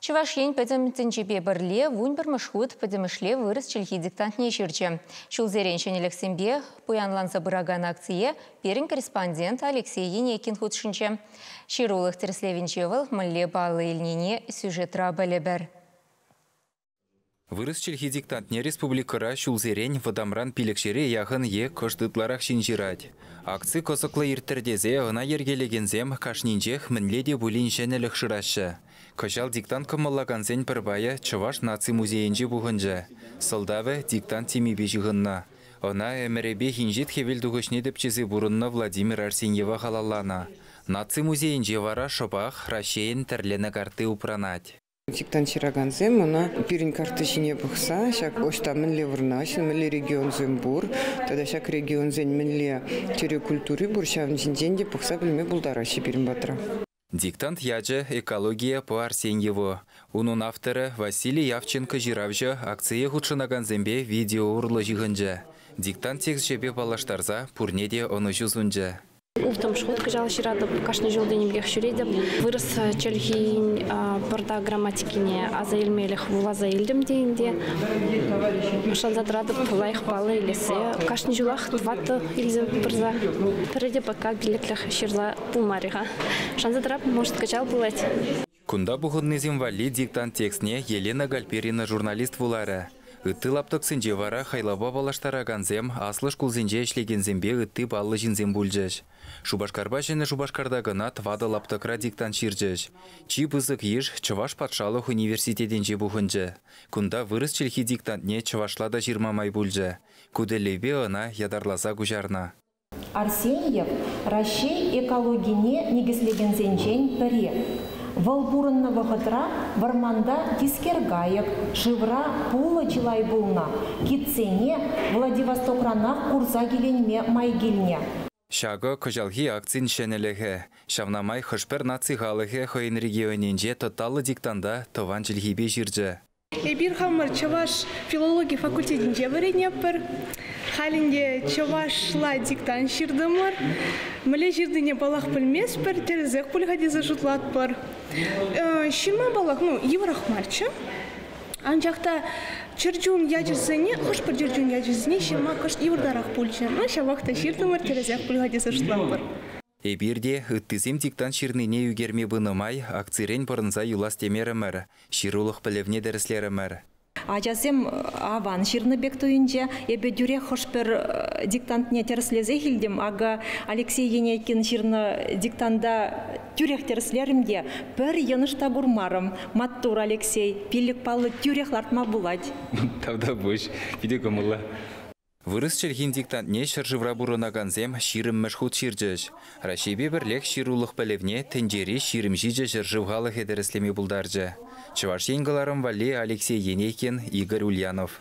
Чӑваш Ен пӗтӗм тӗнчепе пӗрле 11-мӗш хут пӗтӗмӗшле вырӑс чӗлхи диктантне ҫырчӗ. Ҫулсерен ҫӗнӗлӗхсемпе пуянланса пыракан акцие пирӗн корреспондент Алексей Енейкин хутшӑнчӗ. Ҫырулӑх тӗрӗслевӗнче вӑл мӗнле паллӑ илнине сюжетра пӗлӗпӗр. Вырӑс чӗлхи диктантне республикӑра ҫулсерен вӑтамран пилӗкҫӗре яхӑн е кӑшт ытларах ҫын ҫырать. Акци кӑсӑклӑ ирттӗр тесе ӑна йӗркелекенсем кашнинчех мӗнле те пулин ҫӗнӗлӗх шыраҫҫӗ. Кӑҫал диктант кӑмӑллакансен пӗр пайӗ Чӑваш наци музейӗнче пухӑнчӗ. Сӑлтавӗ диктант темипе ҫыхӑннӑ. Ӑна ӗмӗрӗпех Инҫет Хӗвел тухӑҫне тӗпчесе пурӑннӑ Владимир Арсеньева халалланӑ. Наци музейӗнче вара шӑпах Раҫҫейӗн тӗрленӗ картти упранать. Диктант ҫыракансем ӑна пирӗн карта ҫине пӑхса ҫак ӑҫта мӗнле вырнаҫнӑ, мӗнле регионсем пур тата ҫак регионсен мӗнле тӗрӗ культури пур, ҫавӑн ҫинчен те пӑхса пӗлме пултараҫҫӗ пирӗн патра. Диктант ячӗ «Экология по Арсеньеву». Унӑн авторӗ Василий Явченко ҫыравҫӑ акцие хутшӑнакансемпе видео урлӑ ҫыхӑнчӗ. Диктант тексчӗпе паллаштарса пурне те ӑнӑҫу сунчӗ. Улттӑмӗш хут кӑҫал ҫыратӑп, кашни ҫул тенӗ пекех ҫӳретӗп. Вырӑс чӗлхин пӑрта грамматикине аса илмелӗх вуласа илтӗм те ӗнтӗ. Шанса тӑратӑп лайӑх паллӑ илессе. Кашни ҫулах тӑваттӑ илсе пырса. Пӗрре те пока пиллӗклӗх ҫырла пулмарӗ-ха. Шанса тӑрап, может, кӑҫал пулать. Кунта пухӑннисем валли диктант текстне Елена Гальперина журналист вуларӗ. Ытти лаптӑксенче вара хайлавпа паллаштаракансем аслӑ шкулсенче ӗҫлекенсемпе ытти паллӑ ҫынсем пулчӗҫ. Шупашкарпа Ҫӗнӗ Шупашкарта кӑна тӑватӑ лаптӑкра диктант ҫырчӗҫ. Чи пысӑк йыш Чӑваш патшалӑх университетӗнче пухӑнчӗ. Кунта вырӑс чӗлхи диктантне чӑвашла та ҫырма май пулчӗ. Ку тӗллевпе ӑна ятарласа куҫарнӑ. Арсеньев Раҫҫей экологине никӗслекенсенчен пӗри. Вӑл пурӑннӑ вӑхӑтра вӑрманта тискер кайӑк, шывра пулӑ чылай пулнӑ, китсене Владивостокранах курса киленме май килнӗ. Ҫакӑ кӑҫалхи акцин ҫӗнӗлӗхӗ. Ҫавна май хӑш-пӗр наци халӑхӗ хӑйӗн регионӗнче тоталлӑ диктанта тӑван чӗлхипе ҫырчӗ. Эпир хамӑр чӑваш филологи факультетӗнче вӗренетпӗр. Халь ӗнтӗ чӑвашла диктант ҫыртӑмӑр. Мӗнле ҫырнине паллах пӗлместпӗр, тӗрӗсех пуль-ха тесе шутлатпӑр. Ҫырма паллах, ну, йывӑрах марччӗ. Анчах та чӗрчун ячӗсене, хӑш-пӗр чӗрчун ячӗсене ҫырма кӑшт йывӑртарах пулчӗ. Ну, ҫавах та ҫыртӑмӑр, тӗрӗсех пуль-ха тесе шутлатпӑр. Эпир те ыттисем диктант ҫырнине ӳкерме пынӑ май акцирен пӑрӑнса юлас темерӗмӗр, ҫырулӑх пӗлӗвне тӗрӗслерӗмӗр. Ачасем аван ҫырнӑ пек туйӑнчӗ. Эпӗ тӳрех хӑш-пӗр диктантне тӗрӗслесех илтӗм. Акӑ Алексей Енейкин ҫырнӑ диктанта тӳрех тӗрӗслерӗм те пӗр йӑнӑш та курмарӑм. Маттур, Алексей, пиллӗк паллӑ тӳрех лартма пулать. Тавтапуҫ, питӗ кӑмӑллӑ. Вырӑс чӗлхин диктантне ҫӗршывра пурӑнакансем 20-мӗш хут ҫырчӗҫ. Раҫҫейпе пӗрлех ҫырулӑх пӗлӗвне тӗнчери 27 ҫӗршыв халӑхӗ тӗрӗслеме пултарчӗ. Чӑваш Ен кӑларӑм валли Алексей Енейкин, Игорь Ульянов.